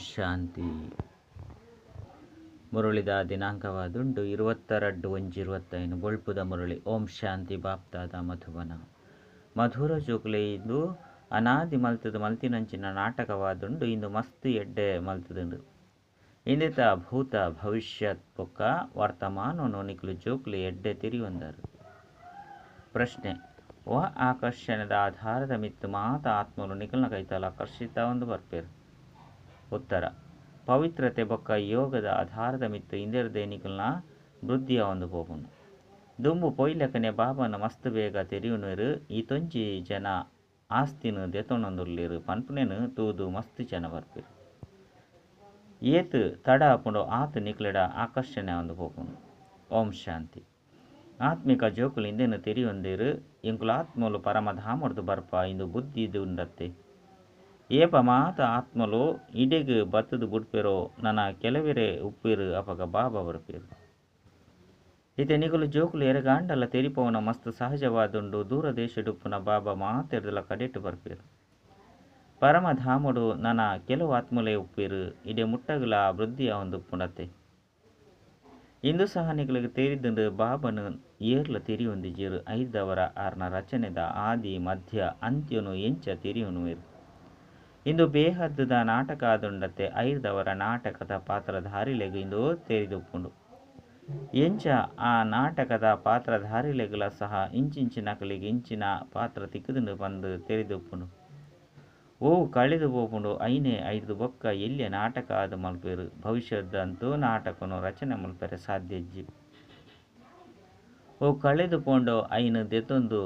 ಶಾಂತಿ. ಮುರಳಿದ ದಿನಾಂಕವಾದುಂಡು 22/1/25 ಬೊಳ್ಪುದ ಮುರಳಿ. ಓಂ ಶಾಂತಿ. ಬಾಪ್ತಾದ ಮಧುಬನ ಮಧುರ ಜೋಕುಲೆ, ಇಂದು ಅನಾದಿ ಮಲ್ತದ ಮಲ್ತಿನಂಚಿನ ನಾಟಕವಾದುಂಡು. ಇಂದು ಮಸ್ತ್ ಎಡ್ಡೆ ಮಲ್ತದುಂಡು. ಇಂದಿತ ಭೂತ ಭವಿಷ್ಯತ್ ಬೊಕ್ಕ ವರ್ತಮಾನನು ನಿಕುಲು ಜೋಕುಲೆ ಎಡ್ಡೆ ತೆರಿಯೊಂದರು. ಪ್ರಶ್ನೆ: ವ ಆಕರ್ಷಣೆದ ಆಧಾರದ ಮಿತ್ತು ಮಾತ ಆತ್ಮಲು ನಿಕಲ್ನ ಕೈತಾಲ ಆಕರ್ಷಿತ ಒಂದು ಬರ್ಪೇರು? ಉತ್ತರ: ಪವಿತ್ರತೆ ಬೊಕ್ಕ ಯೋಗದ ಆಧಾರದ ಮಿತ್ತು ಇಂದೆರ್ದೆ ನಿಕಲ್ನ ವೃದ್ಧಿಯ ಒಂದು ಪೋಪುನು. ದುಂಬು ಪೊಯ್ಲೆಕನೆ ಬಾಬನ ಮಸ್ತ್ ಬೇಗ ತೆರಿಯುನೇರು. ಈ ತೊಂಜಿ ಜನ ಆಸ್ತಿನ ದೆತೊನೊಂದುಲ್ಲೆರ್ ಪನ್ಪುನೇನು ತೂದು ಮಸ್ತ್ ಜನ ಬರ್ಪೇರು. ಏತ್ ತಡ ಆಪುಂಡು ಆತ್ ನಿಕ್ಲೆಡ ಆಕರ್ಷಣೆ ಒಂದು ಪೋಪುನು. ಓಂ ಶಾಂತಿ. ಆತ್ಮಿಕ ಜೋಕುಲು ಇಂದೆನು ತೆರಿಯೊಂದೇರು. ಎಂಕುಲು ಆತ್ಮಲು ಪರಮಧಾಮರ್ದು ಬರ್ಪ ಇಂದು ಬುದ್ಧಿ ಉಂಡತ್ತೆ. ಏಪ ಮಾತ ಆತ್ಮಲು ಇಡೆಗ್ ಬತ್ತದು ಬುಡ್ಪೇರೋ ನನ ಕೆಲವೆರೆ ಉಪ್ಪೇರು, ಅಪಗ ಬಾಬಾ ಬರ್ಪೇರು. ಇತ್ತೆ ನಿಕುಲು ಜೋಕುಲು ಎರೆಗಾಂಡಲ ತೆರಿಪವನ ಮಸ್ತ್ ಸಹಜವಾದುಂಡು. ದೂರ ದೇಶಡುಪ್ಪುನ ಬಾಬಾ ಮಾತೆರ್ದಲ ಕಡೆಟ್ ಬರ್ಪೇರು. ಪರಮಧಾಮಡು ನನ ಕೆಲವು ಆತ್ಮಲೇ ಉಪ್ಪೇರು. ಇಡೆ ಮುಟ್ಟಗಲ ವೃದ್ಧಿ ಉಪ್ಪುಂಡತ್ತೆ. ಇಂದು ಸಹ ನಿಕುಲಿಗೆ ತೇರಿದ್ದುಂಡು. ಬಾಬನು ಏರ್ಲ ತೆರಿಯೊಂದಿಜೇರು. ಐದವರ ಆರ್ನ ರಚನೆದ ಆದಿ ಮಧ್ಯ ಅಂತ್ಯನು ಎಂಚ ತೆರಿಯೊನುವೆರು. ಇಂದು ಬೇಹದ್ದುದ ನಾಟಕ ಆದುಂಡತ್ತೆ. ಐದವರ ನಾಟಕದ ಪಾತ್ರಧಾರಿಲೆಗ್ ಇಂದು ತೆರಿದುಪ್ಪುಂಡು. ಎಂಚ ಆ ನಾಟಕದ ಪಾತ್ರಧಾರಿಲೆಗ್ಲ ಸಹ ಇಂಚಿಂಚಿನಕಲಿಗೆ ಇಂಚಿನ ಪಾತ್ರ ತಿಕ್ಕುದುಂಡು ಪಂದು ತೆರಿದುಪ್ಪುಂಡು. ಓ ಕಳೆದು ಪೋಪುಂಡು ಐನೆ ಐದು ಬೊಕ್ಕ ಎಲ್ಯ ನಾಟಕ ಆದ ಮಲ್ಪೇರು. ಭವಿಷ್ಯದಂತೂ ನಾಟಕನು ರಚನೆ ಮಲ್ಪೆರೆ ಸಾಧ್ಯಜ್ಜಿ. ಓ ಕಳೆದು ಪೋಂಡೋ ಐನು ದೆತೊಂದು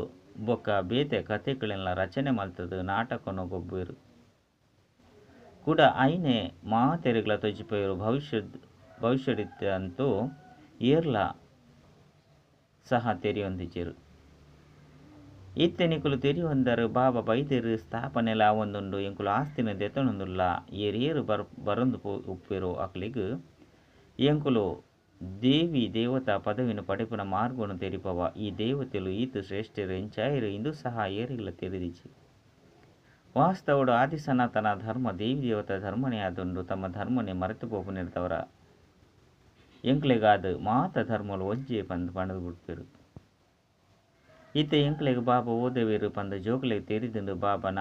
ಬೊಕ್ಕ ಬೇತೆ ಕತೆಗಳೆಲ್ಲ ರಚನೆ ಮಲ್ತದು ನಾಟಕನು ಗೊಬ್ಬೇರು ಕೂಡ ಐನೆ ಮಾತೆರೆಗ್ಲ ತೊಜಿಪೇರು. ಭವಿಷ್ಯದಂತೂ ಏರ್ಲ ಸಹ ತೆರಿಯೊಂದಿಜೇರು. ಇತ್ತೆ ನಿಕುಲು ತೆರಿಯೊಂದರು. ಬಾಬಾ ಬೈದೆರು ಸ್ಥಾಪನೆಲ ಒಂದುಂಡು. ಎಂಕುಲು ಆಸ್ತಿನ ದೆತೊನೊಂದುಲ್ಲ. ಏರೇರು ಬರೊಂದು ಉಪ್ಪೇರೋ ಅಕ್ಲೆಗ್ ಎಂಕುಲು ದೇವಿ ದೇವತಾ ಪದವಿನ ಪಡೆಪುನ ಮಾರ್ಗವನ್ನು ತೆರಿಪವ. ಈ ದೇವತೆಲು ಈತ ಶ್ರೇಷ್ಠರು ಎಂಚಾಯರು ಇಂದು ಸಹ ಏರಿಗ್ಲ ತೆರಿದಿಜಿ. ವಾಸ್ತವಡು ಆದಿ ಸನಾತನ ಧರ್ಮ ದೇವಿ ದೇವತಾ ಧರ್ಮನೇ ಆದುಂಡು. ತಮ್ಮ ಧರ್ಮನೇ ಮರೆತು ಪೋಪುನಿರ್ತವರ ಎಂಕ್ಲೆಗಾದ ಮಾತ ಧರ್ಮಲು ಒಂಜೆ ಪಂದ್ ಪಂಡದು ಬಿಡ್ಪೇರು. ಇತ್ತೆ ಎಂಕ್ಲೆಗ್ ಬಾಬಾ ಓದವೇರು ಪಂದ ಜೋಕ್ಲೆಗ್ ತೆರಿದುಂಡು. ಬಾಬನ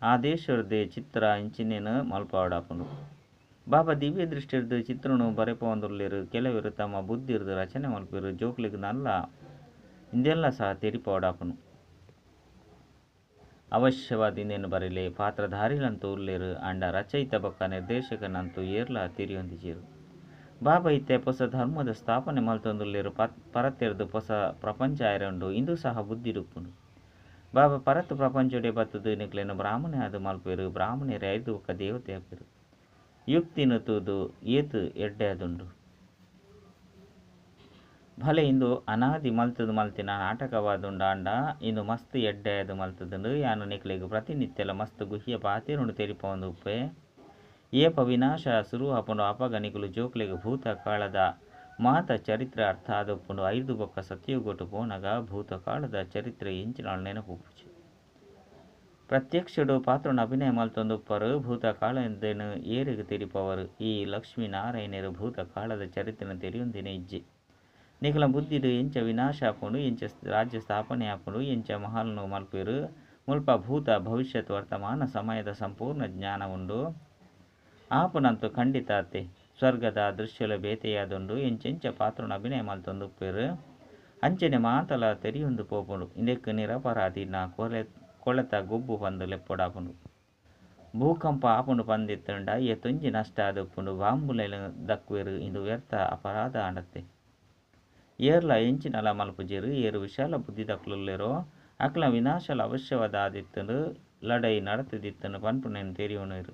ಆದೇಶರ್ದೆ ಚಿತ್ರ ಇಂಚಿನೇನು ಮಲ್ಪಾವಡಾಪುಂಡು. ಬಾಬಾ ದಿವ್ಯ ದೃಷ್ಟಿರ್ದು ಚಿತ್ರನು ಬರೆಪೊಂದುಲ್ಲೆರು. ಕೆಲವರು ತಮ್ಮ ಬುದ್ಧಿರ್ದು ರಚನೆ ಮಲ್ಪೇರು. ಜೋಕ್ಲೆಗ್ ನಲ್ಲ ಇಂದೆಲ್ಲ ಸಹ ತೆರಿಪವಡಾಪುಂಡು. ಅವಶ್ಯವಾದ ಇಂದೇನು ಬರೆಲೆ. ಪಾತ್ರಧಾರಿಲಂತೂ ಉಲ್ಲೇರು ಅಂಡ ರಚಯಿತ ಬೊಕ್ಕ ನಿರ್ದೇಶಕನಂತೂ ಏರ್ಲ ತೆರಿಯೊಂದಿಜೇರು. ಬಾಬಾ ಇತ್ತೆ ಹೊಸ ಧರ್ಮದ ಸ್ಥಾಪನೆ ಮಲ್ತೊಂದುಲ್ಲೆರು. ಪರತೆರ್ದು ಹೊಸ ಪ್ರಪಂಚ ಆಯರುಂಡು. ಇಂದು ಸಹ ಬುದ್ಧಿಡುಪ್ಪುಂಡು. ಬಾಬಾ ಪರತ್ ಪ್ರಪಂಚೊಡೆ ಬತ್ತದು ನಿಕ್ಲೆನ ಬ್ರಾಹ್ಮಣೆ ಆದ್ ಮಲ್ಪೇರು. ಬ್ರಾಹ್ಮಣೆರ್ ಐದು ಬೊಕ್ಕ ದೇವತೆ ಆಪೇರು. ಯುಕ್ತಿನ ತೂದು ಏತ್ ಎಡ್ಡೆ ಆದುಂಡು. ಭಲೆ ಇಂದು ಅನಾದಿ ಮಲ್ತದು ಮಲ್ತಿನ ನಾಟಕವಾದುಂಡು. ಅಂಡ ಇಂದು ಮಸ್ತ್ ಎಡ್ಡೆ ಆದ್ ಮಲ್ತದುಂಡು. ಯಾನು ನಿಕ್ಲೆಗ್ ಪ್ರತಿನಿತ್ಯಲ ಮಸ್ತ್ ಗುಹ್ಯ ಪಾತೆರುಂಡು ತೆರಿಪೊಂದು ಉಪ್ಪೆ. ಏಪ ವಿನಾಶ ಸುರು ಆಪುಂಡು ಅಪಗ ನಿಕುಲು ಜೋಕ್ಲೆಗ್ ಭೂತಕಾಲದ ಮಾತ ಚರಿತ್ರೆ ಅರ್ಥ ಆದುಪ್ಪುಂಡು. ಐದು ಬೊಕ್ಕ ಸತ್ಯಯುಗೊಟು ಪೋನಗ ಭೂತಕಾಲದ ಚರಿತ್ರೆ ಎಂಚಿನಾಳು ನೆನಪುಪುಜಿ. ಪ್ರತ್ಯಕ್ಷಡು ಪಾತ್ರನ ಅಭಿನಯ ಮಲ್ತೊಂದುಪ್ಪರು. ಭೂತಕಾಲದೇನು ಏರೆಗ್ ತೆರಿಪವರು. ಈ ಲಕ್ಷ್ಮೀನಾರಾಯಣರು ಭೂತಕಾಲದ ಚರಿತ್ರೆನ ತೆರಿಯೊಂದಿನ ಇಜ್ಜಿ. ನಿಕಲ ಬುದ್ಧಿಡು ಎಂಚ ವಿನಾಶ ಆಪುಂಡು, ಎಂಚ ರಾಜ್ಯ ಸ್ಥಾಪನೆ ಆಪುಂಡು, ಎಂಚ ಮಹಲ್ನು ಮಲ್ಪೇರು. ಮುಲ್ಪ ಭೂತ ಭವಿಷ್ಯತ್ ವರ್ತಮಾನ ಸಮಯದ ಸಂಪೂರ್ಣ ಜ್ಞಾನ ಉಂಡು. ಆಪುನಂತು ಖಂಡಿತ ಅತ್ತೆ. ಸ್ವರ್ಗದ ದೃಶ್ಯಲ ಬೇತೆಯಾದುಂಡು. ಎಂಚೆಂಚ ಪಾತ್ರನ ಅಭಿನಯ ಮಲ್ತೊಂದುಪ್ಪೇರು. ಅಂಚನೆ ಮಾತಲ ತೆರಿಯೊಂದು ಪೋಪುಂಡು. ಇಂದೆಕ್ ನಿರಪರಾಧಿ ನ ಕೊಳೆತ ಗೊಬ್ಬು ಪಂದು ಲೆಪ್ಪೊಡಾಪುಂಡು. ಭೂಕಂಪ ಆಪುಂಡು ಪಂದಿತ್ತುಂಡ ಏತೊಂಜಿ ನಷ್ಟ ಆದುಪ್ಪುಂಡು. ಬಾಂಬುಲೆನ್ ದಕ್ವೇರು. ಇಂದು ವ್ಯರ್ಥ ಅಪರಾಧ ಆಂಡತ್ತೆ. ಏರ್ಲ ಎಂಚಿನಲ ಮಲ್ಪುಜೇರು. ಏರು ವಿಶಾಲ ಬುದ್ಧಿದಕ್ಲುಲ್ಲೆರೋ ಅಕ್ಲ ವಿನಾಶಲ ಅವಶ್ಯವಾದ ಆದಿತ್ತುಂಡು. ಲಡೈ ನಡತದಿತ್ತುಂಡು ಪನ್ಪುನೇನು ತೆರಿಯೊನುವೆರು.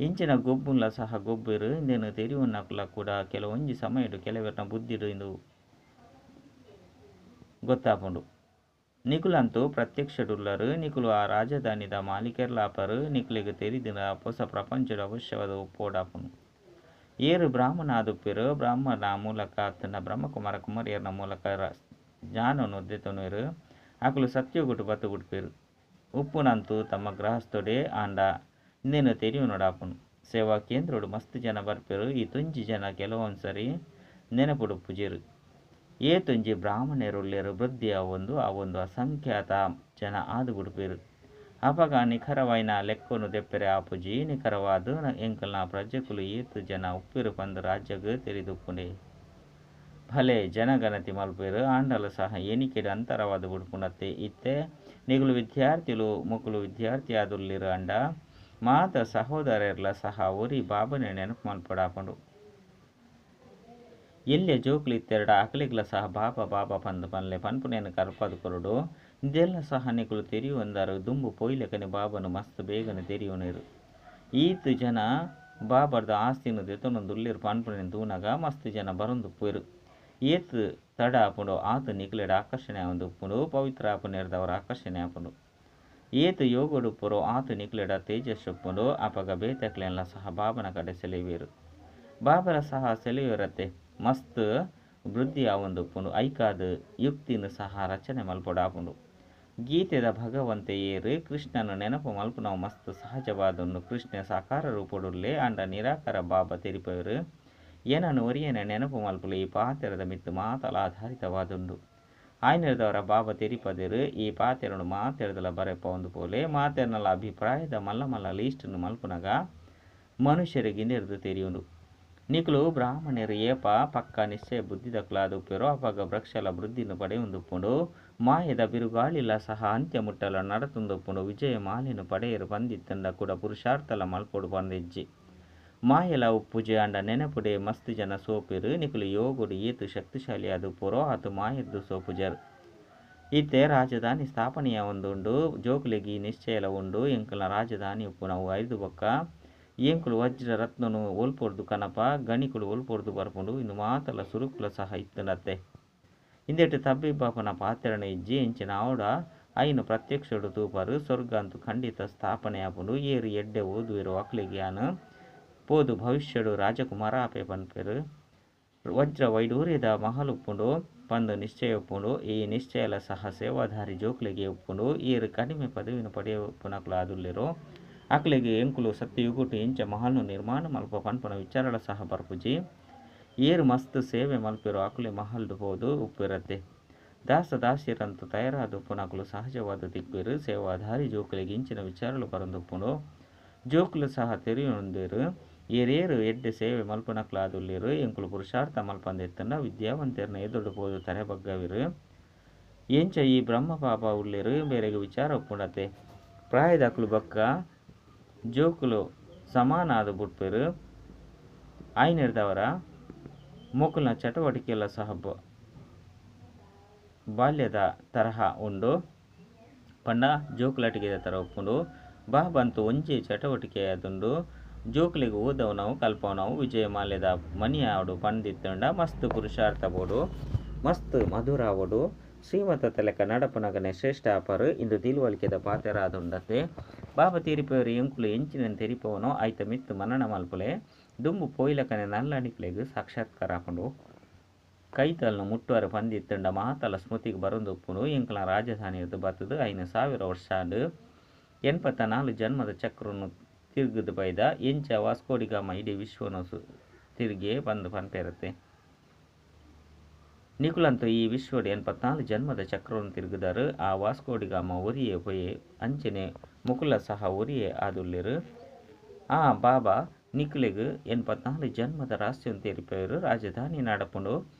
ಇಂಚಿನ ಗೊಬ್ಬುನ್ಲ ಸಹ ಗೊಬ್ಬೇರು. ಇಂದೆನು ತೆರಿಯುನಕ್ಲ ಕೂಡ ಕೆಲವೊಂಜಿ ಸಮಯಡು ಕೆಲವೆರ್ನ ಬುದ್ಧಿಡು ಇಂದು ಗೊತ್ತಾಪುಂಡು. ನಿಕುಲಂತೂ ಪ್ರತ್ಯಕ್ಷಡುಲ್ಲರು. ನಿಕುಲು ಆ ರಾಜಧಾನಿದ ಮಾಲೀಕರ್ಲಾಪರು. ನಿಕುಲೆಗ್ ತೆರಿದಿನ ಹೊಸ ಪ್ರಪಂಚದ ಅವಶ್ಯವಾದ ಒಪ್ಪೋಡಾಪುಂಡು. ಏರು ಬ್ರಾಹ್ಮಣ ಆದುಪ್ಪೇರು. ಬ್ರಾಹ್ಮಣ ಮೂಲಕ ತನ್ನ ಬ್ರಹ್ಮಕುಮಾರ ಕುಮಾರಿಯರ್ನ ಮೂಲಕ ಜ್ಞಾನವನ್ನು ದೆತೊನುವೆರು. ಅಕುಲು ಸತ್ಯಗುಟ್ಟು ಬತ್ತು ಬಿಡ್ಪೇರು. ಉಪ್ಪುನಂತೂ ತಮ್ಮ ಗೃಹಸ್ಥೊಡೆ ಆಂಡ ಇಂದೇನು ತೆರಿಯುನೊಡಾಪುಂಡು. ಸೇವಾ ಕೇಂದ್ರಡು ಮಸ್ತ್ ಜನ ಬರ್ಪೆರು ಈ ತುಂಜಿ ಜನ ಕೆಲವೊಂದು ಸರಿ ನೆನಪುಡುಪ್ಪುಜೆರು ಏತೊಂಜಿ ಬ್ರಾಹ್ಮಣರುಲ್ಲೆರು ವೃದ್ಧಿ ಆವೊಂದು ಆವೊಂದು ಅಸಂಖ್ಯಾತ ಜನ ಆದು ಬುಡ್ಪೆರು ಅಪಗ ನಿಖರವಾಯಿನ ಲೆಕ್ಕೊನು ದೆಪ್ಪೆರೆ ಆಪುಜಿ ನಿಖರವಾದ ಎಂಕಲ್ನ ಪ್ರಜೆಕುಲು ಏತ್ ಜನ ಉಪ್ಪೆರು ಪಂದ್ ರಾಜ್ಯಗ್ ತೆರಿದುಪ್ಪುಂಡೆ ಭಲೆ ಜನಗಣತಿ ಮಲ್ಪೆರು ಆಂಡಲ ಸಹ ಎಣಿಕೆಡ್ ಅಂತರವಾದ ಬುಡ್ಪುಂಡತ್ತೆ ಇತ್ತೆ ನಿಗುಲು ವಿದ್ಯಾರ್ಥಿಲು ಮೊಕುಲು ವಿದ್ಯಾರ್ಥಿ ಆದುಲ್ಲೆರ್ ಅಂಡ ಮಾತ ಸಹೋದರೆರ್ಲ ಸಹ ಒರಿ ಬಾಬನೆ ನೆನಪು ಮಲ್ಪೊಡಾಪುಂಡು ಎಲ್ಯ ಜೋಕುಲು ಇತ್ತೆರಡ ಅಕಲೆಗ್ಲ ಸಹ ಬಾಬಾ ಬಾಬಾ ಪಂದ್ ಪನ್ಲೆ ಪನ್ಪುನೇನು ಕಲ್ಪಾದ್ ಕೊರೊಡು ಇಂದೆಲ್ಲ ಸಹ ನಿಕುಲು ತೆರಿಯೊಂದಾರು ದುಂಬು ಪೋಯ್ಲೆಕನೆ ಬಾಬನು ಮಸ್ತ್ ಬೇಗನೆ ತೆರಿಯೊನೆರು ಈತ್ ಜನ ಬಾಬರ್ದ ಆಸ್ತಿನ್ ದೆತೊನೊಂದುಲ್ಲೆರ್ ಪನ್ಪುನೇನ್ ತೂನಗ ಮಸ್ತ್ ಜನ ಬರೊಂದುಪ್ಪುವೆರ್ ಏತ್ ತಡ ಆಪುಂಡು ಆತ್ ನಿಕುಲೆಡ್ ಆಕರ್ಷಣೆ ಆವೊಂದುಪ್ಪುಂಡು ಪವಿತ್ರ ಆಪುನೆರ್ದವರ ಆಕರ್ಷಣೆ ಆಪುಂಡು ಏತ್ ಯೋಗಡುಪ್ಪುರೋ ಆತ್ ನಿಕುಲೆಡ ತೇಜಸ್ ಉಪ್ಪುಂಡು ಅಪಗ ಬೇತೆಕ್ಲೆನ್ಲ ಸಹ ಬಾಬನ ಕಡೆ ಸೆಳೆಯುವೆರು ಬಾಬರ ಸಹ ಸೆಳೆಯುವರತ್ತೆ ಮಸ್ತ್ ವೃದ್ಧಿ ಆವೊಂದುಪ್ಪುಂಡು ಐಕಾದ್ ಯುಕ್ತಿನ್ ಸಹ ರಚನೆ ಮಲ್ಪೊಡಾಪುಂಡು ಗೀತೆದ ಭಗವಂತೆ ಏರು ಕೃಷ್ಣನ ನೆನಪು ಮಲ್ಪುನವು ಮಸ್ತ್ ಸಹಜವಾದುಂಡು ಕೃಷ್ಣ ಸಾಕಾರ ರೂಪೊಡುಲ್ಲೆ ಆಂಡ ನಿರಾಕಾರ ಬಾಬಾ ತೆರಿಪವೆರು ಏನನ್ನು ಒರಿಯನ ನೆನಪು ಮಲ್ಪುಲು ಈ ಪಾತೆರದ ಮಿತ್ತು ಮಾತಲ ಆಧಾರಿತವಾದುಂಡು ಆಯ್ನೆರ್ದವರ ಬಾಬಾ ತೆರಿಪದೆರು ಈ ಪಾತೆರನು ಮಾತೆರದಲ ಬರೆಪೊಂದು ಪೋಲೆ ಮಾತೆರ್ನಲ ಅಭಿಪ್ರಾಯದ ಮಲ್ಲ ಮಲ್ಲ ಲೀಸ್ಟನ್ನು ಮಲ್ಪುನಗ ಮನುಷ್ಯರಿಗೆ ಇಂದೆರ್ದು ತೆರಿಯುಂಡು ನಿಕುಲು ಬ್ರಾಹ್ಮಣರು ಏಪ ಪಕ್ಕ ನಿಶ್ಚಯ ಬುದ್ಧಿದಕ್ಲಾದ ಉಪ್ಪೆರೋ ಅಪಗ ವೃಕ್ಷಲ ವೃದ್ಧಿನ ಪಡೆಯೊಂದುಪ್ಪುಂಡು ಮಾಯದ ಬಿರುಗಾಳಿಲ ಸಹ ಅಂತ್ಯ ಮುಟ್ಟಲ ನಡತೊಂದುಪ್ಪುಂಡು ವಿಜಯ ಮಾಲಿನ ಪಡೆಯರು ಬಂದಿತ್ತಂಡ ಕೂಡ ಪುರುಷಾರ್ಥಲ ಮಲ್ಪೊಡು ಬಂದಿಜ್ಜಿ ಮಾಯಲ ಉಪ್ಪುಜೆ ಅಂಡ ನೆನಪುಡೆ ಮಸ್ತ್ ಜನ ಸೋಪೆರು ನಿಕುಲು ಯೋಗುಡು ಏತು ಶಕ್ತಿಶಾಲಿ ಅದು ಪೊರೋ ಆತು ಮಾಯದ್ದು ಸೋಪುಜರು ಇತ್ತೆ ರಾಜಧಾನಿ ಸ್ಥಾಪನೆಯ ಒಂದುಂಡು ಜೋಕುಲೆಗ್ ಈ ನಿಶ್ಚಯಲ ಉಂಡು ಎಂಕಲ್ನ ರಾಜಧಾನಿ ಉಪ್ಪುನವು ಐದು ಬೊಕ್ಕ ಎಂಕುಲು ವಜ್ರ ರತ್ನನು ಒಲ್ಪೊರ್ದು ಕನಪ ಗಣಿಕುಲು ಒಲ್ಪೊರ್ದು ಬರ್ಪುಂಡು ಇಂದು ಮಾತಲ ಸುರುಕುಲ ಸಹ ಇತ್ತುಂಡತ್ತೆ ಇಂದೆಟ್ ತಬ್ಬಿಬ್ಬಾಪನ ಪಾತೆರಣ ಇಜ್ಜಿ ಎಂಚಿನ ಆವಡ ಐನು ಪ್ರತ್ಯಕ್ಷಡು ತೂಪರು ಸ್ವರ್ಗ ಅಂತೂ ಖಂಡಿತ ಸ್ಥಾಪನೆ ಆಪುಂಡು ಏರು ಎಡ್ಡೆ ಓದುವೆರು ಅಕ್ಲೆಗ್ ಯಾನ್ ಪೋದು ಭವಿಷ್ಯಡು ರಾಜಕುಮಾರ ಆಪೆ ಪನ್ಪೆರು ವಜ್ರ ವೈಡೂರ್ಯದ ಮಹಲ್ ಉಪ್ಪುಂಡು ಪಂದ್ ನಿಶ್ಚಯ ಉಪ್ಪುಂಡು ಈ ನಿಶ್ಚಯಲ ಸಹ ಸೇವಾಧಾರಿ ಜೋಕ್ಲೆಗೆ ಉಪ್ಪುಂಡು ಏರು ಕಡಿಮೆ ಪದವಿನ ಪಡೆಯಪುನಕುಲು ಆದುಲ್ಲೆರು ಅಕ್ಲೆಗ್ ಎಂಕುಲು ಸತ್ಯಯುಗುಟು ಎಂಚ ಮಹಲ್ನು ನಿರ್ಮಾಣ ಮಲ್ಪ ಪನ್ಪುನ ವಿಚಾರಲ ಸಹ ಬರ್ಪುಜಿ ಏರು ಮಸ್ತ್ ಸೇವೆ ಮಲ್ಪೆರು ಅಕುಲೆ ಮಹಲ್ಡು ಪೋದು ಉಪ್ಪಿರತ್ತೆ ದಾಸ ದಾಸಿಯರಂತ ತಯಾರಾದ ಉಪ್ಪುನಕುಲು ಸಹಜವಾದ ತಿಕ್ವೆರು ಸೇವಾಧಾರಿ ಜೋಕುಲೆಗ್ ಇಂಚಿನ ವಿಚಾರಲು ಬರೊಂದುಪ್ಪುಂಡು ಜೋಕುಲು ಸಹ ತೆರಿಯೊಂದೆರು ಏರೇರು ಎಡ್ಡೆ ಸೇವೆ ಮಲ್ಪುನಕುಲಾದುಲ್ಲೆರು ಎಂಕುಲು ಪುರುಷಾರ್ಥ ಮಲ್ಪಂದೆತ್ತಂಡ ವಿದ್ಯಾವಂತೆರ್ನ ಎದುರು ಪೋದು ತರೆ ಬಗ್ಗವಿರು ಎಂಚ ಈ ಬ್ರಹ್ಮ ಪಾಪ ಉಲ್ಲೆರು ಬೇರೆಗ್ ವಿಚಾರ ಉಪ್ಪುಂಡತ್ತೆ ಪ್ರಾಯದಕುಲು ಬೊಕ್ಕ ಜೋಕುಲು ಸಮಾನಾದ ಬುಡ್ಪೆರು ಆಯ್ನೆರ್ದವರ ಮೊಕುಲ್ನ ಚಟುವಟಿಕೆಲ ಸಹ ಬಾಲ್ಯದ ತರಹ ಉಂಡು ಪಂಡ ಜೋಕುಲಟಿಕೆದ ತರ ಉಪ್ಪುಂಡು ಬಾಬಂತು ಒಂಜಿ ಚಟುವಟಿಕೆ ಆದುಂಡು ಜೋಕುಲೆಗ್ ಓದವನವು ಕಲ್ಪವನವು ವಿಜಯಮಾಲ್ಯದ ಮನಿಯಾವಡು ಪಂದಿತ್ತಂಡ ಮಸ್ತ್ ಪುರುಷಾರ್ಥ ಬೋಡು ಮಸ್ತ್ ಮಧುರ ಆವೊಡು ಶ್ರೀಮಂತ ಲೆಕ್ಕ ನಡಪುನಗನೆ ಶ್ರೇಷ್ಠ ಆಪರು ಇಂದು ತಿಳುವಳಿಕೆದ ಪಾತೆರಾದುಂಡತ್ತೆ ಬಾಬಾ ತೀರಿಪೆರು ಎಂಕುಲು ಎಂಚಿನ ತೆರಿಪವನೋ ಐತ ಮಿತ್ತು ಮನನ ಮಲ್ಪುಲೆ ದುಂಬು ಪೋಯ್ಲಕನೆ ನಲ್ಲಣಿಕ್ಲೆಗ್ ಸಾಕ್ಷಾತ್ಕಾರ ಆಪುಂಡು ಕೈತಲ್ನ ಮುಟ್ಟುವರ ಪಂದಿತ್ತಂಡ ಮಾತಲ ಸ್ಮೃತಿಗ್ ಬರೊಂದುಪ್ಪುಂಡು ಎಂಕಲ್ನ ರಾಜಧಾನಿರ್ದ್ ಬತ್ತುದು 5000 ವರ್ಷ ಆಂಡ್ 84 ಜನ್ಮದ ಚಕ್ರನು ತಿರುಗುದು ಬೈದ ಎಂಚ ವಾಸ್ಕೋಡಿಗಾಮ ಇಡೀ ವಿಶ್ವನು ತಿರುಗಿ ಬಂದು ಪನ್ಪೆರತ್ತೆ ನಿಕುಲಂತು ಈ ವಿಶ್ವಡ್ 84 ಜನ್ಮದ ಚಕ್ರವನ್ನು ತಿರುಗುದಾರು ಆ ವಾಸ್ಕೋಡಿಗಾಮ ಒರಿಯೆ ಪೊಯೆ ಅಂಚನೆ ಮುಕುಲ ಸಹ ಒರಿಯೆ ಆದುಲ್ಲೆರು ಆ ಬಾಬಾ ನಿಕುಲೆಗ್ 84 ಜನ್ಮದ ರಹಸ್ಯನ್ ತೆರಿಪೆರು ರಾಜಧಾನಿ ನಡಪುಂಡು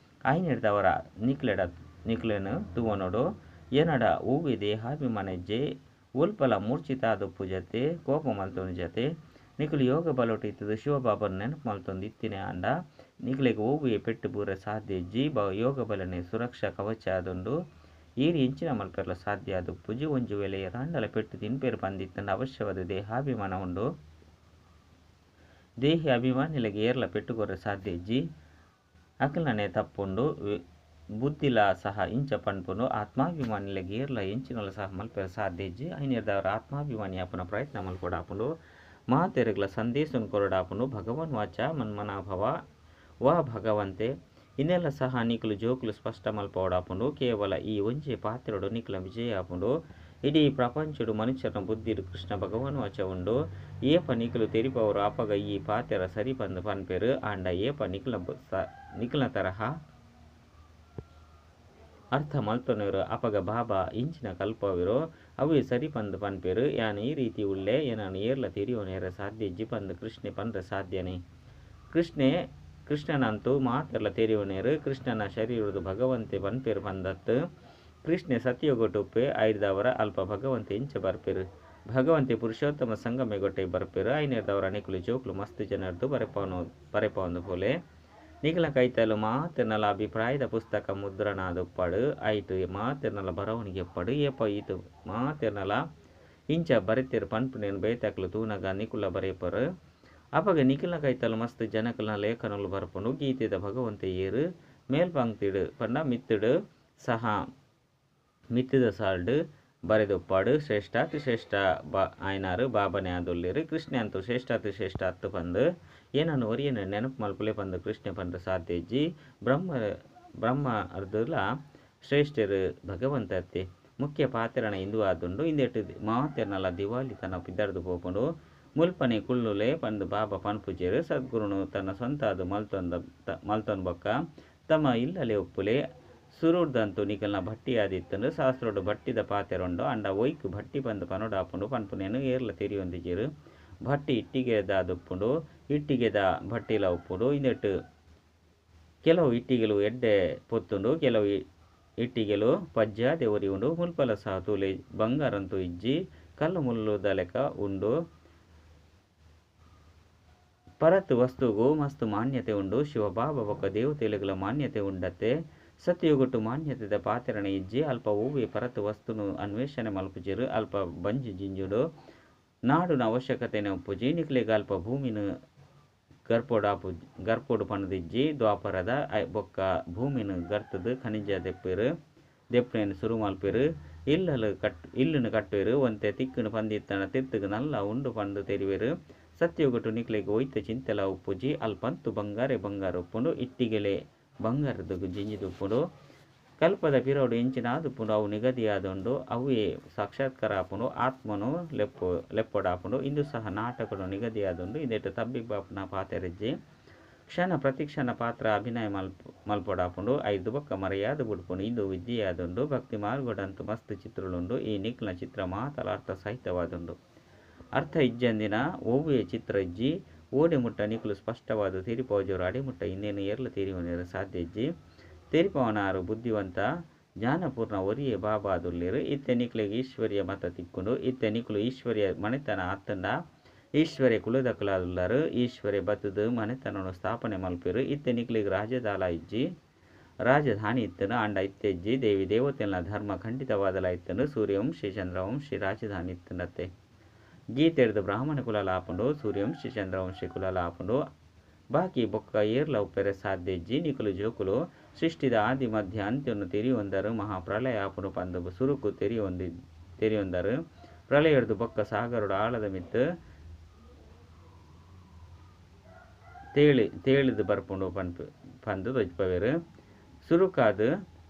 ಆಯ್ನೆರ್ದವರ ನಿಕ್ಲೆಡ ನಿಕ್ಲೆನ್ ತೂವೊನೊಡು ಎನಡ ಒವ್ವೆ ದೇಹಾಭಿಮಾನ ಇಜ್ಜೆ ಒಲ್ಪಲ ಮೂರ್ಛಿತ ಆದುಪ್ಪು ಜತೆ ಕೋಪ ಮಲ್ತೊಂದು ಜತೆ ನಿಕುಲು ಯೋಗ ಬಲೊಟು ಇತ್ತುದು ಶಿವಬಾಬನ್ ನೆನಪು ಮಲ್ತೊಂದು ಇತ್ತಿನೆ ಆಂಡ ನಿಕ್ಲೆಗ್ ಒವ್ವೆ ಪೆಟ್ಟು ಬೂರೆ ಸಾಧ್ಯ ಇಜ್ಜಿ ಯೋಗ ಬಲನೆ ಸುರಕ್ಷಾ ಕವಚ ಆದುಂಡು ಈರ್ ಎಂಚಿನ ಮಲ್ಪೆರ್ಲ ಸಾಧ್ಯ ಆದುಪ್ಪುಜಿ ಒಂಜಿ ವೇಳೆ ಏರಾಂಡಲ ಪೆಟ್ಟು ತಿನ್ಪೆರು ಪಂದಿತ್ತಂಡ ಅವಶ್ಯವಾದ ದೇಹಾಭಿಮಾನ ಉಂಡು ದೇಹಿ ಅಭಿಮಾನಿಲೆಗ್ ಏರ್ಲ ಪೆಟ್ಟು ಕೊರ್ರೆ ಸಾಧ್ಯ ಇಜ್ಜಿ ಅಕಲ್ನನೆ ತಪ್ಪುಂಡು ಬುದ್ಧಿಲ ಸಹ ಇಂಚ ಪನ್ಪುಂಡು ಆತ್ಮಾಭಿಮಾನಿಲೆಗ್ ಏರ್ಲ ಎಂಚಿನಲ ಸಹ ಮಲ್ಪೆರೆ ಸಾಧ್ಯ ಇಜ್ಜಿ ಐನೆರ್ದವರ ಆತ್ಮಾಭಿಮಾನಿ ಆಪುನ ಪ್ರಯತ್ನ ಮಲ್ಪೊಡಾಪುಂಡು ಮಾತೆರೆಗ್ಲ ಸಂದೇಶನ್ ಕೊರಡಾಪುಂಡು ಭಗವಾನ್ ವಾಚ ಮನ್ಮನಾಭವ ವಾ ಭಗವಂತೆ ಇಂದೆಲ್ಲ ಸಹ ನಿಕುಲು ಜೋಕುಲು ಸ್ಪಷ್ಟ ಮಲ್ಪೊಡಾಪುಂಡು ಕೇವಲ ಈ ಒಂಜಿ ಪಾತ್ರಡು ನಿಕುಲ ವಿಜಯ ಆಪುಂಡು ಇಡೀ ಪ್ರಪಂಚಡು ಮನುಷ್ಯನ ಬುದ್ಧಿಡ್ ಕೃಷ್ಣ ಭಗವಾನ್ ವಾಚ ಉಂಡು. ಏಪ ನಿಕುಲು ತೆರಿಪವರು ಅಪಗ ಈ ಪಾತೆರ ಸರಿ ಪಂದ್ ಪನ್ಪೆರ್. ಆಂಡ ಏಪ ನಿಕಲ್ನ ತರಹ ಅರ್ಥ ಮಲ್ತೊನೆರು ಅಪಗ ಬಾಬಾ ಇಂಚಿನ ಕಲ್ಪವೆರೋ ಅವೇ ಸರಿ ಪಂದ್ ಪನ್ಪೆರ್. ಯಾನ್ ಈ ರೀತಿ ಉಲ್ಲೆ ಎನನ್ ಏರ್ಲ ತೆರಿಯೊನೆರೆ ಸಾಧ್ಯ ಇಜ್ಜಿ ಪಂದ್ ಕೃಷ್ಣೆ ಪನ್ರೆ ಸಾಧ್ಯನೇ. ಕೃಷ್ಣೆ ಕೃಷ್ಣನಂತೂ ಮಾತೆರ್ಲ ತೆರಿಯೊನೆರು. ಕೃಷ್ಣನ ಶರೀರಡು ಭಗವಂತೆ ಪನ್ಪೆರ್ ಪಂದತ್. ಕೃಷ್ಣೆ ಸತ್ಯಯುಗೊಟು ಉಪ್ಪೆ ಐರ್ದಾವರ ಅಲ್ಪ ಭಗವಂತೆ ಇಂಚ ಬರ್ಪೆರ್. ಭಗವಂತೆ ಪುರುಷೋತ್ತಮ ಸಂಗಮೆಗೊಟ್ಟೆ ಬರ್ಪೆರ್. ಐನೆರ್ದಾವರ ನಿಕುಲು ಜೋಕುಲು ಮಸ್ತ್ ಜನರ್ದು ಬರೆಪವೊಂದು ಪೋಲೆ. ನಿಕಲ್ನ ಕೈತಲ್ ಮಾತೆರ್ನಲ ಅಭಿಪ್ರಾಯದ ಪುಸ್ತಕ ಮುದ್ರಣ ಆದುಪ್ಪಡ್. ಐಟ್ ಮಾತೆರ್ನಲ ಬರವಣಿಗೆ ಉಪ್ಪಡ್. ಏಪ ಈತ್ ಮಾತೆರ್ನಲ ಇಂಚ ಬರೆತೆರ್ ಪನ್ಪುನೇನ್ ಬೇತಕ್ಲು ತೂನಗ ನಿಕುಲ ಬರೆಪರ್. ಅಪಗ ನಿಕಲ್ನ ಕೈತಲ್ ಮಸ್ತ್ ಜನಕಲ್ನ ಲೇಖನಲು ಬರ್ಪುಂಡು. ಗೀತೆದ ಭಗವಂತೆ ಏರ್ ಮೇಲ್ಪಂಕ್ತಿಡ್ ಪಂಡ ಮಿತ್ತುಡ್ ಸಹ ಮಿತ್ತದ ಸಾಲ್ಡ್ ಬರೆದುಪ್ಪಾಡು. ಶ್ರೇಷ್ಠಾತಿ ಶ್ರೇಷ್ಠ ಆಯನಾರು ಬಾಬನೆ ಆದುಲ್ಲೆರ್. ಕೃಷ್ಣೆ ಅಂತೂ ಶ್ರೇಷ್ಠಾತಿ ಶ್ರೇಷ್ಠ ಅತ್ತು ಪಂದ್ ಏನನ್ನು ಒರಿಯನ ನೆನಪು ಮಲ್ಪುಲೆ ಪಂದ್ ಕೃಷ್ಣೆ ಪಂಡ್ರೆ ಸಾಧ್ಯ ಇಜ್ಜಿ. ಬ್ರಹ್ಮ ಅರ್ದುಲ ಶ್ರೇಷ್ಠರು ಭಗವಂತ ಅತ್ತೆ. ಮುಖ್ಯ ಪಾತ್ರನ ಇಂದು ಆದುಂಡು. ಇಂದೆಟ್ ಮಾತೆರ್ನಲ ದಿವಾಲಿ ತನ್ನ ಪಿದರ್ದು ಪೋಪುಂಡು. ಮುಲ್ಪನೆ ಕುಳ್ಳುಲೆ ಪಂದ್ ಬಾಬಾ ಪನ್ಪುಜೆರ್. ಸದ್ಗುರುನು ತನ್ನ ಸ್ವಂತ ಅದು ಮಲ್ತೊಂದು ಬೊಕ್ಕ ತಮ್ಮ ಇಲ್ಲಲೆ ಉಪ್ಪುಲೆ. ಸುರುಡ್ದಂತು ನಿಕಲ್ನ ಭಟ್ಟಿ ಆದಿತ್ತುಂಡು. ಶಾಸ್ತ್ರೋಡು ಭಟ್ಟಿದ ಪಾತೆರುಂಡು. ಅಂಡ ಒಯ್ಕ್ ಭಟ್ಟಿ ಪಂದ್ ಪನೊಡಾಪುಂಡು ಪನ್ಪುನೇನು ಏರ್ಲ ತೆರಿಯೊಂದಿಜೆರ್. ಭಟ್ಟಿ ಇಟ್ಟಿಗೆದಾದುಪ್ಪುಂಡು. ಇಟ್ಟಿಗೆದ ಭಟ್ಟಿಲ ಉಪ್ಪುಂಡು. ಇಂದೆಟ್ ಕೆಲವು ಇಟ್ಟಿಗೆಲು ಎಡ್ಡೆ ಪೊತ್ತುಂಡು. ಕೆಲವು ಇಟ್ಟಿಗೆಲು ಪಜ್ಜಾದೆ ಒರಿಯುಂಡು. ಮುಲ್ಪಲ ಸಹ ತೂಲೆ ಬಂಗಾರಂತೂ ಇಜ್ಜಿ. ಕಲ್ಲು ಮುಳ್ಳುದ ಲೆಕ್ಕ ಉಂಡು. ಪರತ್ ವಸ್ತುಗು ಮಸ್ತ್ ಮಾನ್ಯತೆ ಉಂಡು. ಶಿವಬಾಬಾ ಬೊಕ್ಕ ದೇವತೆಲುಗಳ ಮಾನ್ಯತೆ ಉಂಡತ್ತೆ. ಸತ್ಯಯುಗೊಟ್ಟು ಮಾನ್ಯತೆದ ಪಾತೆರಣ ಇಜ್ಜಿ. ಅಲ್ಪ ಒವ್ವೆ ಪರತ್ ವಸ್ತುನು ಅನ್ವೇಷಣೆ ಮಲ್ಪುಜೆರ್. ಅಲ್ಪ ಬಂಜಿ ಜಿಂಜುಡು ನಾಡುನ ಅವಶ್ಯಕತೆನೆ ಉಪ್ಪುಜಿ. ನಿಕ್ಲೆಗ್ ಅಲ್ಪ ಭೂಮಿನ ಗರ್ಪೊಡು ಪಂಡ್ದಿಜ್ಜಿ. ದ್ವಾಪರದ ಬೊಕ್ಕ ಭೂಮಿನ ಗರ್ತದ ಖನಿಜ ದೆಪ್ಪೆರ್. ದೆಪ್ಪುನೇನ್ ಸುರು ಮಲ್ಪೆರ್. ಇಲ್ಲುನು ಕಟ್ಟುವೆರ್. ಒಂತೆ ತಿಕ್ಕುನು ಪಂದಿತ್ತನ ತಿರ್ತುಗು ನಲ್ಲ ಉಂಡು ಪಂದ್ ತೆರಿವೆರ್. ಸತ್ಯಯುಗೊಟ್ಟು ನಿಕ್ಲೆಗ್ ಒಯ್ತ ಚಿಂತೆಲ ಉಪ್ಪುಜಿ. ಅಲ್ಪಂತು ಬಂಗಾರೆ ಬಂಗಾರ ಉಪ್ಪುಂಡು. ಇಟ್ಟಿಗೆಲೆ ಬಂಗಾರದ ಜಿಂಜಿದುಪ್ಪುಂಡು. ಕಲ್ಪದ ಪಿರವುಡು ಎಂಚಿನ ಆದುಪ್ಪುಂಡು ಅವು ನಿಗದಿಯಾದುಂಡು. ಅವೇ ಸಾಕ್ಷಾತ್ಕಾರ ಆಪುಂಡು. ಆತ್ಮನು ಲೆಪ್ಪೊಡಾಪುಂಡು. ಇಂದು ಸಹ ನಾಟಕಡು ನಿಗದಿಯಾದುಂಡು. ಇಂದೆಟ್ ತಬ್ಬಿಬ್ಬಾಪುನ ಪಾತೆರಿಜ್ಜಿ. ಕ್ಷಣ ಪ್ರತಿಕ್ಷಣ ಪಾತ್ರ ಅಭಿನಯ ಮಲ್ಪೊಡಾಪುಂಡು. ಐದು ಬೊಕ್ಕ ಮರೆಯಾದ ಬುಡ್ಪುಂಡು. ಇಂದು ವಿದ್ಯೆಯಾದುಂಡು. ಭಕ್ತಿ ಮಾರ್ಗಡಂತು ಮಸ್ತ್ ಚಿತ್ರಳುಂಡು. ಈ ನಿಕ್ಲ ಚಿತ್ರ ಮಾತಲ ಅರ್ಥ ಸಹಿತವಾದುಂಡು. ಅರ್ಥ ಇಜ್ಜಂದಿನ ಒವ್ವೆ ಚಿತ್ರ ಇಜ್ಜಿ. ಓಡೆ ಮುಟ್ಟ ನಿಕುಲು ಸ್ಪಷ್ಟವಾದ ತೆರಿಪೋಜರು ಅಡೆಮುಟ್ಟ ಇನ್ನೇನು ಏರ್ಲ ತೆರಿಯುವನೇರು ಸಾಧ್ಯ ಇಜ್ಜಿ. ತೆರಿಪವನಾರು ಬುದ್ಧಿವಂತ ಜ್ಞಾನಪೂರ್ಣ ಒರಿಯೇ ಬಾಬಾದುಲ್ಲೇರು. ಇತ್ತೆ ನಿಕ್ಲೆಗ್ ಈಶ್ವರ್ಯ ಮತ ತಿಕ್ಕುಂಡು. ಇತ್ತೆ ನಿಕುಲು ಈಶ್ವರ್ಯ ಮನೆತನ ಆತ್ತಂಡ ಈಶ್ವರ್ಯ ಕುಲದಕುಲಾದುಲ್ಲಾರು. ಈಶ್ವರ್ಯ ಬತ್ತದು ಮನೆತನನು ಸ್ಥಾಪನೆ ಮಲ್ಪೆರು. ಇತ್ತೆ ನಿಕ್ಲೆಗ್ ರಾಜದಾಲ ಇಜ್ಜಿ. ರಾಜಧಾನಿ ಇತ್ತನು ಅಂಡ ಇತ್ತೆ ಇಜ್ಜಿ. ದೇವಿ ದೇವತೆನ ಧರ್ಮ ಖಂಡಿತವಾದಲ ಇತ್ತನು. ಸೂರ್ಯವಂಶಿ ಚಂದ್ರವಂಶಿ ರಾಜಧಾನಿ ಇತ್ತನತ್ತೆ. ಗೀತೆಡ್ದು ಬ್ರಾಹ್ಮಣ ಕುಲಲ ಆಪುಂಡು. ಸೂರ್ಯವಂಶಿ ಚಂದ್ರವಂಶಿ ಕುಲಲ ಆಪುಂಡು. ಬಾಕಿ ಬೊಕ್ಕ ಏರ್ಲ ಉಪ್ಪೆರೆ ಸಾಧ್ಯ ಇಜ್ಜಿ. ನಿಕುಲು ಜೋಕುಲು ಸೃಷ್ಟಿದ ಆದಿ ಮಧ್ಯ ಅಂತ್ಯನು ತೆರಿಯೊಂದರು. ಮಹಾಪ್ರಳಯ ಆಪುಂಡು ಪಂದು ಸುರುಕು ತೆರಿಯೊಂದರು. ಪ್ರಳಯಡ್ದು ಬೊಕ್ಕ ಸಾಗರಡು ಆಳದ ಮಿತ್ತು ತೇಳಿದು ಬರ್ಪುಂಡು ಪಂದು ತೊಜ್ಪವೆರು. ಸುರುಕಾದು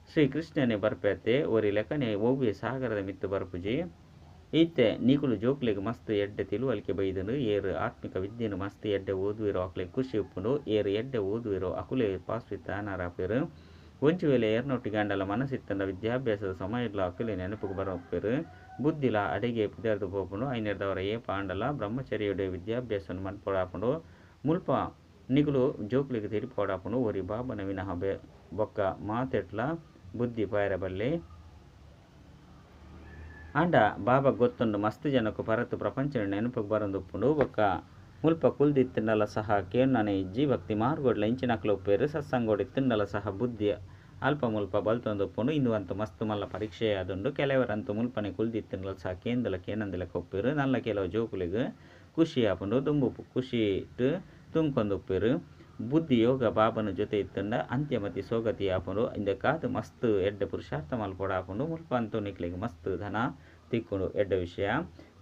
ಶ್ರೀ ಕೃಷ್ಣನೇ ಬರ್ಪೆತ್ತೆ. ಒರಿ ಲೆಕ್ಕನೆ ಒವ್ವೆ ಸಾಗರದ ಮಿತ್ತು ಬರ್ಪುಜಿ. ಇತ್ತೆ ನಿಕುಲು ಜೋಕ್ಲೆಗ್ ಮಸ್ತ್ ಎಡ್ಡೆ ತಿಳುವಳಿಕೆ ಬೈದನು. ಏರು ಆತ್ಮಿಕ ವಿದ್ಯೆನು ಮಸ್ತ್ ಎಡ್ಡೆ ಓದುವಿರೋ ಅಕ್ಲೆ ಖುಷಿ ಉಪ್ಪುಂಡು. ಏರು ಎಡ್ಡೆ ಓದುವಿರೋ ಅಕುಲೆ ಪಾಸ್ವಿತ್ತಾನರಾಪೆರು. ಒಂಜಿ ವೇಳೆ ಏರ್ನೊಟ್ಟಿಗೆ ಅಂಡಲ ಮನಸ್ಸಿತ್ತಂಡ ವಿದ್ಯಾಭ್ಯಾಸದ ಸಮಯಡ್ಲ ಅಕುಲೆ ನೆನಪುಗು ಬರೋಪೆರು. ಬುದ್ಧಿಲ ಅಡೆಗೆ ಪಿದರ್ದು ಪೋಪುಂಡು. ಐನೆರ್ದವರ ಏಪ ಆಂಡಲ ಬ್ರಹ್ಮಚರ್ಯಡೆ ವಿದ್ಯಾಭ್ಯಾಸನು ಮನ್ಪೊಡಾಪುಂಡು. ಮುಲ್ಪ ನಿಕುಲು ಜೋಕ್ಲೆಗ್ ತೆರಿಪೊಡಾಪುಂಡು. ಒರಿ ಬಾಬನ ವಿನಃ ಬೊಕ್ಕ ಮಾತೆಟ್ಲ ಬುದ್ಧಿ ಪಾಯರ ಬಲ್ಲೆ. ಆಂಡ ಬಾಬಾ ಗೊತ್ತುಂಡು ಮಸ್ತ್ ಜನಕು ಪರತು ಪ್ರಪಂಚ ನೆನಪುಗು ಬರೊಂದುಪ್ಪುಂಡು. ಬೊಕ್ಕ ಮುಲ್ಪ ಕುಲ್ದಿತ್ತಂಡಲ ಸಹ ಕೇಣ್ಣನೆ ಇಜ್ಜಿ. ಭಕ್ತಿ ಮಾರ್ಗೊಡ್ಲ ಇಂಚಿನಕ್ಲು ಉಪ್ಪೆರು. ಸತ್ಸಂಗೋಡು ಇತ್ತಂಡಲ ಸಹ ಬುದ್ಧಿ ಅಲ್ಪ ಮುಲ್ಪ ಬಲ್ತೊಂದುಪ್ಪುಂಡು. ಇಂದು ಅಂತೂ ಮಸ್ತ್ ಮಲ್ಲ ಪರೀಕ್ಷೆ ಆದುಂಡು. ಕೆಲವರಂತೂ ಮುಲ್ಪನೆ ಕುಲ್ದಿತ್ತಂಡಲ ಸಹ ಕೇಂದಲ ಕೇನಂದಲ ಕೊಪ್ಪೆರು. ನಲ್ಲ ಕೆಲವು ಜೋಕುಲೆಗ್ ಖುಷಿ ಆಪುಂಡು. ದುಂಬು ಖುಷಿಟ್ ತುಂಕೊಂದುಪ್ಪೆರು. ಬುದ್ಧಿ ಯೋಗ ಬಾಬನ ಜೊತೆ ಇತ್ತಂಡ ಅಂತ್ಯಮತಿ ಸೋಗತಿ ಆಪುಂಡು. ಇಂದಕ್ಕಾದ್ ಮಸ್ತ್ ಎಡ್ಡೆ ಪುರುಷಾರ್ಥ ಮಲ್ಪೊಡಾಪುಂಡು. ಮುಲ್ಪ ಅಂತೂ ನಿಕ್ಲೆಗ್ ಮಸ್ತ್ ಧನ ತಿಕ್ಕುಂಡು. ಎಡ್ಡೆ ವಿಷಯ.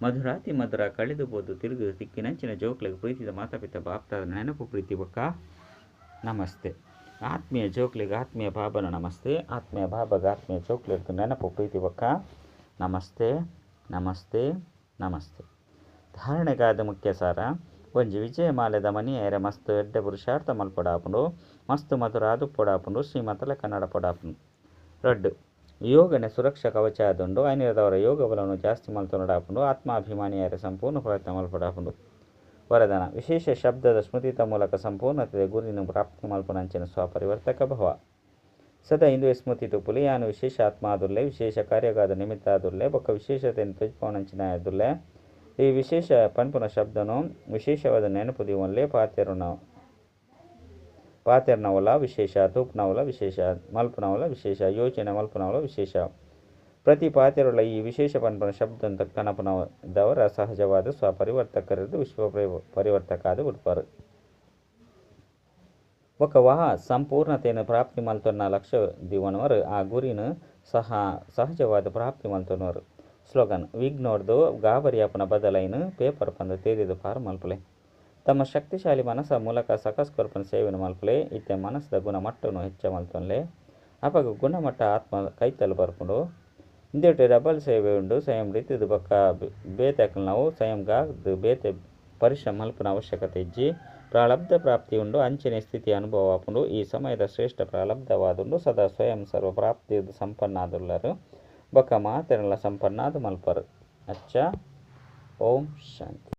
ಮಧುರಾತಿ ಮಧುರ ಕಳೆದು ಪೋದು ತಿರುಗು ತಿಕ್ಕಿನಂಚಿನ ಜೋಕ್ಲೆಗ್ ಪ್ರೀತಿದ ಮಾತಾಪಿತ ಬಾಪ್ತಾದ ನೆನಪು ಪ್ರೀತಿ ಬೊಕ್ಕ ನಮಸ್ತೆ. ಆತ್ಮೀಯ ಜೋಕ್ಲೆಗ್ ಆತ್ಮೀಯ ಬಾಬನ ನಮಸ್ತೆ. ಆತ್ಮೀಯ ಬಾಬಗ ಆತ್ಮೀಯ ಜೋಕ್ಲೆಗ್ ನೆನಪು ಪ್ರೀತಿ ಬೊಕ್ಕ ನಮಸ್ತೆ. ನಮಸ್ತೆ, ನಮಸ್ತೆ. ಧಾರಣೆಗಾದ ಮುಖ್ಯ ಸಾರ. ಒಂಜಿ ವಿಜಯಮಾಲೆದ ಮನಿಯರೆ ಮಸ್ತ್ ಎಡ್ಡೆ ಪುರುಷಾರ್ಥ ಮಲ್ಪೊಡಾಪುಂಡು ಮಸ್ತ್ ಮಧುರ ಆದುಪ್ಪೊಡಾಪುಂಡು ಶ್ರೀಮತಲ ಕನ್ನಡ ಪೊಡಾಪುಂಡು. ರಡ್ಡ್, ಯೋಗನೆ ಸುರಕ್ಷಾ ಕವಚ ಆದುಂಡು ಐನಿರದವರ ಯೋಗ ಬಲನು ಜಾಸ್ತಿ ಮಲ್ತೊನೊಡಾಪುಂಡು ಆತ್ಮಾಭಿಮಾನಿಯಾರೆ ಸಂಪೂರ್ಣ ಪ್ರಯತ್ನ ಮಲ್ಪೊಡಾಪುಂಡು. ವರದಾನ, ವಿಶೇಷ ಶಬ್ದದ ಸ್ಮೃತಿತ ಮೂಲಕ ಸಂಪೂರ್ಣತೆದ ಗುರಿನ್ ಪ್ರಾಪ್ತಿ ಮಲ್ಪುನಂಚಿನ ಸ್ವಪರಿವರ್ತಕ ಭವ. ಸದಾ ಇಂದುವೆ ಸ್ಮೃತಿ ತುಪ್ಪುಲಿ ಯಾನು ವಿಶೇಷ ಆತ್ಮ ಆದುಲ್ಲೆ ವಿಶೇಷ ಕಾರ್ಯಗಾದ ನಿಮಿತ್ತ ಆದುಲ್ಲೆ ಬೊಕ್ಕ ವಿಶೇಷತೆಯನ್ನು ತೊಜಪಾವನಂಚಿನ ಆದುಲ್ಲೆ. ಈ ವಿಶೇಷ ಪನ್ಪುನ ಶಬ್ದನು ವಿಶೇಷವಾದ ನೆನಪು ದೀವೊನ್ಲೆ ಪಾತೆರುನ ಪಾತೆರ್ನವಲ ವಿಶೇಷ, ತೂಪುನವಲ ವಿಶೇಷ, ಮಲ್ಪುನವಲ ವಿಶೇಷ, ಯೋಚನೆ ಮಲ್ಪುನವಲ ವಿಶೇಷ. ಪ್ರತಿ ಪಾತೆರುಳ ಈ ವಿಶೇಷ ಪನ್ಪುನ ಶಬ್ದ ಕನಪುನದವರ ಸಹಜವಾದ ಸ್ವಪರಿವರ್ತಕರದು ವಿಶ್ವ ಪರಿವರ್ತಕ ಆದ್ ಬಿಡ್ಪಾರು. ಬೊಕ್ಕ ವಹ ಸಂಪೂರ್ಣತೆಯನ್ನು ಪ್ರಾಪ್ತಿ ಮಲ್ತೊನ್ನ ಲಕ್ಷ್ಯ ದಿವನವರು ಆ ಗುರಿನ ಸಹ ಸಹಜವಾದ ಪ್ರಾಪ್ತಿ ಮಲ್ತೊನ್ನವರು. ಸ್ಲೋಗನ್, ವಿಘ್ನೋರ್ದು ಗಾಬರಿಯಾಪುನ ಬದಲೈನ್ ಪೇಪರ್ ಪಂದ್ ತೆರಿದು ಪಾರು ಮಲ್ಪುಲೆ. ತಮ್ಮ ಶಕ್ತಿಶಾಲಿ ಮನಸ್ಸ ಮೂಲಕ ಸಕಸ್ ಕೊರ್ಪನ ಸೇವೆಯನ್ನು ಮಲ್ಪುಲೆ. ಇತ್ತೆ ಮನಸ್ಸದ ಗುಣಮಟ್ಟನು ಹೆಚ್ಚ ಮಲ್ತೊನ್ಲೆ. ಅಪಗ ಗುಣಮಟ್ಟ ಆತ್ಮ ಕೈತಲ್ ಬರ್ಪುಂಡು. ಇಂದೆಟ್ ಡಬಲ್ ಸೇವೆ ಉಂಡು. ಸ್ವಯಂ ರೀತಿದ ಬೊಕ್ಕ ಬೇತೆ ನಾವು ಸ್ವಯಂ ಗಾದ್ ಬೇತೆ ಪರಿಶ್ರಮ ಮಲ್ಪುನ ಅವಶ್ಯಕತೆ ಇಜ್ಜಿ. ಪ್ರಾರಬ್ಧ ಪ್ರಾಪ್ತಿ ಉಂಡು. ಅಂಚನೆ ಸ್ಥಿತಿ ಅನುಭವ ಆಪುಂಡು. ಈ ಸಮಯದ ಶ್ರೇಷ್ಠ ಪ್ರಾರಬ್ಧವಾದುಂಡು. ಸದಾ ಸ್ವಯಂ ಸರ್ವ ಪ್ರಾಪ್ತಿ ಸಂಪನ್ನ ಆದುಲ್ಲರು ಬೊಕ್ಕ ಮಾತೆರ್ಲ ಸಂಪನ್ನಾದ ಮಲ್ಪರು. ಅಚ್ಚ, ಓಂ ಶಾಂತಿ.